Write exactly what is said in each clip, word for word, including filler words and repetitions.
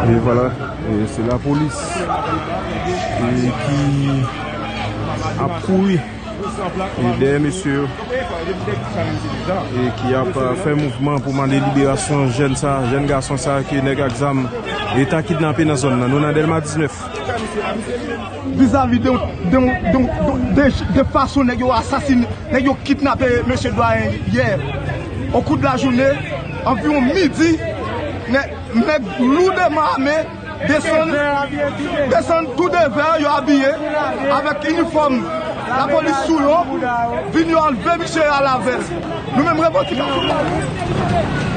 E vwala, e se lapolis e ki ap kouri e dèyè mesye yo e ki ap, a, fè mouvman pou mande liberasyon jèn sa, jèn gason sa ke nèg ak zam e ta kidnape nan zòn nan. Nou nan Dèlma diznèf. Vizavi de, de, de, de, de fason nèg yo asasine, nèg yo kidnape mesye Dwayen yè. Au cours de la journée, anviwon midi, nè- nèg lourdman ame desann, desann tou de vè, yo abiye avèk inifòm lapolis sou yo, vin yo anlve misye a lavèl. Nou menm revandikasyon nou.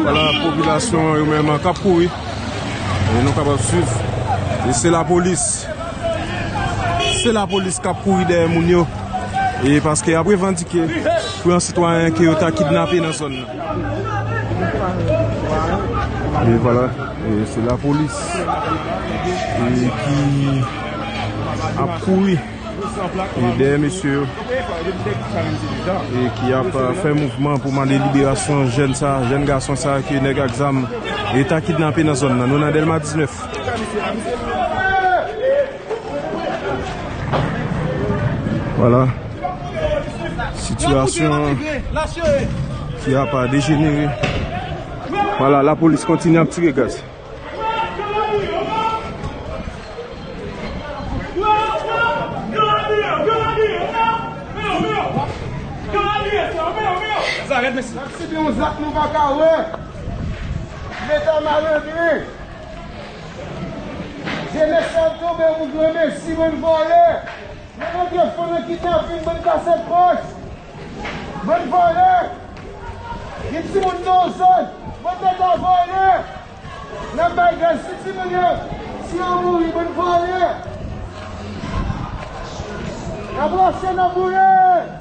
Vwala, popilasyon yo menm k ap kouri. E nou kapab swiv. E se lapolis. Se lapolis k ap kouri dèyè moun yo. E paske y ap revandike pou yon sitwayen ke yo ta kidnape nan zòn nan. E vwala. E se lapolis e ki ap kouri e dèyè mesye yo e ki ap, a, fè mouvman pou mande liberasyon jèn sa, jèn gason sa ke nèg ak zam e ta kidnape nan zòn nan. Nou nan Dèlma diznèf. Vwala. Sitiyasyon ki ap, a, dejenere. Vwala, lapolis kontinye ap tire gaz. Sa rèd, mesye. N ap sibi yon zak nou pa ka wè. Leta malandren. Jenès sa ap tonbe pou jwe Mesi, bann vòlè. N ap rantre fon nan kidnapin, bann kasèt pòch. Bann vòlè. Gen timoun nan zòn. Bann nèg la vòlè. N ap bay gaz sou timoun yo. Si yo mouri, bann vòlè. N ap rache, n ap boule.